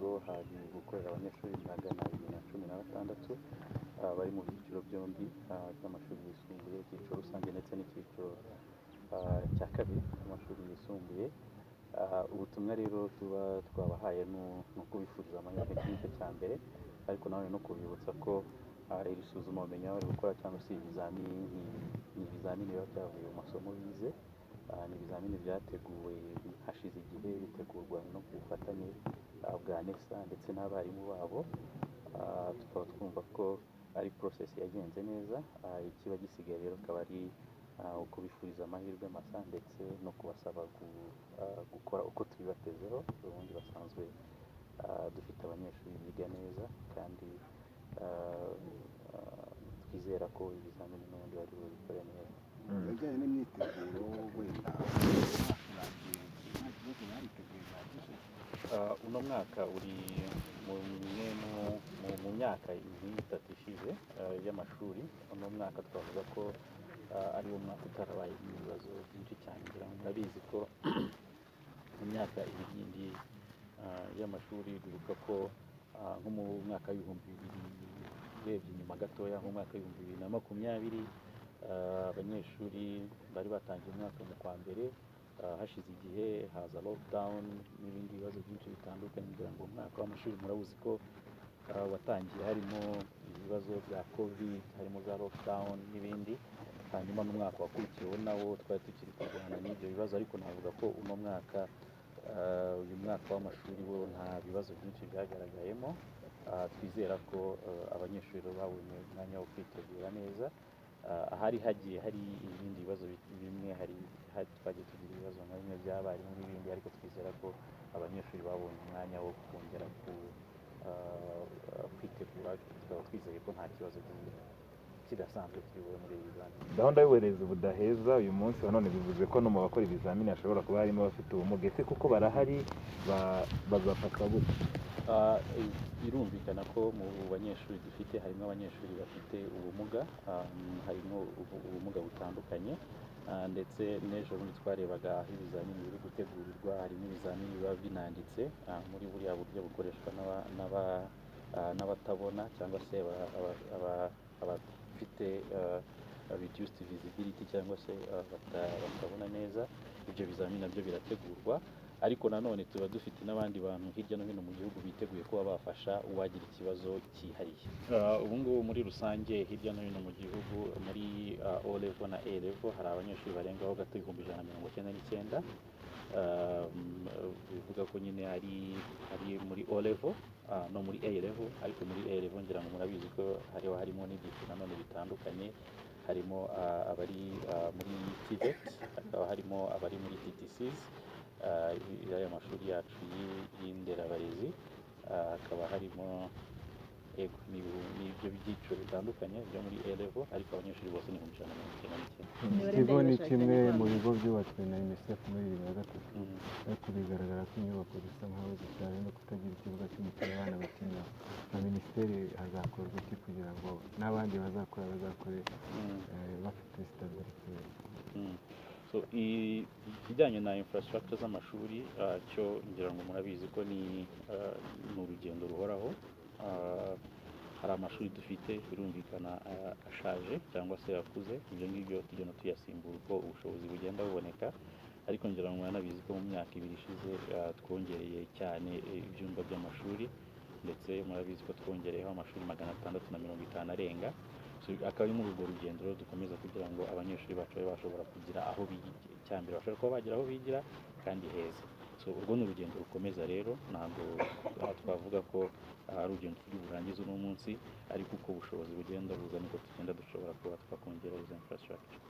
kigo hari gukorera abanyeshuri 216 bari mu byiciro byombi by'amashuri yisumbuye, icyiciro rusange ndetse n'icyiciro cya kabiri cy'amashuri yisumbuye. Ubutumwa rero tuba twabahaye ni ukubifuriza amahirwe, iki nicyo cya mbere, ariko nanone no kubibutsa ko iri suzumabumenyi baba bari gukora cyangwa se ibizamini ni ibizamini biba byavuye mu masomo bize. Ni ibizamini byateguwe hashize igihe, bitegurwa no ku bufatanye bwa NESA ndetse n'abarimu babo. Tukaba twumva ko ari process yagenze neza. Ikiba gisigaye rero akaba ari ukubifuriza amahirwe masa ndetse no kubasaba gukora uko tubibatezeho. Ubundi basanzwe dufite abanyeshuri biga neza kandi twizera ko ibizamini n'ubundi bari bubikore neza. Ibijyanye n'imyiteguro, wenda umwaka urangiye nta kibazo, bariteguye bihagije? Uno mwaka uri mu myaka nk'itatu ishize y'amashuri, uno mwaka twavuga ko ari wo mwaka utarabaye ibibazo byinshi cyane. Ngira ngo murabizi ko mu myaka ibiri yindi y'amashuri, bibuka ko nko mu mwaka w'2000, urebye inyuma gatoya, nko mu mwaka w'2020, abanyeshuri bari batangiye umwaka mu kwa mbere, hashize igihe haza lockdown n'ibindi bibazo byinshi bitandukanye. Ngira ngo umwaka w'amashuri murabuzi ko watangiye harimo ibibazo bya Covid, harimo za lockdown n'ibindi. Hanyuma n'umwaka wakurikiyeho nawo twari tukiri kurwana n'ibyo bibazo, ariko navuga ko uno mwaka, uyu mwaka w'amashuri wo nta bibazo byinshi byagaragayemo. Twizera ko abanyeshuri rero babonye umwanya wo kwitegura neza. Ahari hagiye hari ibindi bibazo bimwe, hari twagiye tugira ibibazo nka bimwe by'abarimu n'ibindi, ariko twizera ko abanyeshuri babonye umwanya wo kongera kwitegura, tukaba twizeye ko nta kibazo kidasanzwe kiri bube muri ibi bizamini. Gahunda y'uburezi budaheza uyu munsi wa none bivuze ko no mu bakora ibizamini hashobora kuba harimo abafite ubumuga. Ese kuko barahari, bazafatwa gute? Birumvikana ko mu banyeshuri dufite harimo abanyeshuri bafite ubumuga, harimo ubumuga butandukanye, ndetse n'ejo bundi twarebaga aho ibizamini biri gutegurirwa, harimo ibizamini biba binanditse muri buriya buryo bukoreshwa n'abatabona cyangwa se abafite reduced visibility cyangwa se batabona neza. Ibyo bizamini nabyo birategurwa, ariko nanone tuba dufite n'abandi bantu hirya no hino mu gihugu biteguye kuba bafasha uwagira ikibazo cyihariye. Ubu ngubu muri rusange hirya no hino mu gihugu, muri O level na A level, hari abanyeshuri barengaho gato 199,000. Bivuga ko nyine hari muri O level no muri A level, ariko muri A level ngira ngo murabizi ko hariho harimo n'ibyiciro nanone bitandukanye, harimo abari muri TVET, hakaba harimo abari muri TTCs, aya mashuri yacu y'inderabarezi, hakaba harimo, yego, ni ibyo byiciro bitandukanye byo muri A level, ariko abanyeshuri bose ni 199,000. Imibare Ikigo ni ndayibashakira kimwe mu nyarwanda. bigo byubatswe na UNICEF muri 2003, ariko bigaragara ko inyubako zisa nkaho zishaje no kutagira ikibuga cy'umupira abana bakiniraho. Nka minisiteri hazakorwa iki kugira ngo n'abandi bazakora bazakore bafite stabilité? So ikijyanye na infrastructure z'amashuri, cyo ngira ngo murabizi ko ni urugendo ruhoraho. Hari amashuri dufite birumvikana ashaje cyangwa se akuze, ibyo ngibyo tugenda tuyasimbura uko ubushobozi bugenda buboneka, ariko ngira ngo muranabizi ko mu myaka 2 ishize twongereye cyane ibyumba by'amashuri, ndetse murabizi ko twongereyeho amashuri 650 arenga. So, akaba ari muri urwo rugendo rero dukomeza kugira ngo abanyeshuri bacu babe bashobora kugira aho bigira, icya mbere bashobora kuba bagira aho bigira kandi heza. So urwo ni urugendo rukomeza rero, ntabwo twavuga ko ari urugendo turi burangize uno munsi, ariko uko ubushobozi bugenda buza niko tugenda dushobora kuba twakongera izo infrastructure.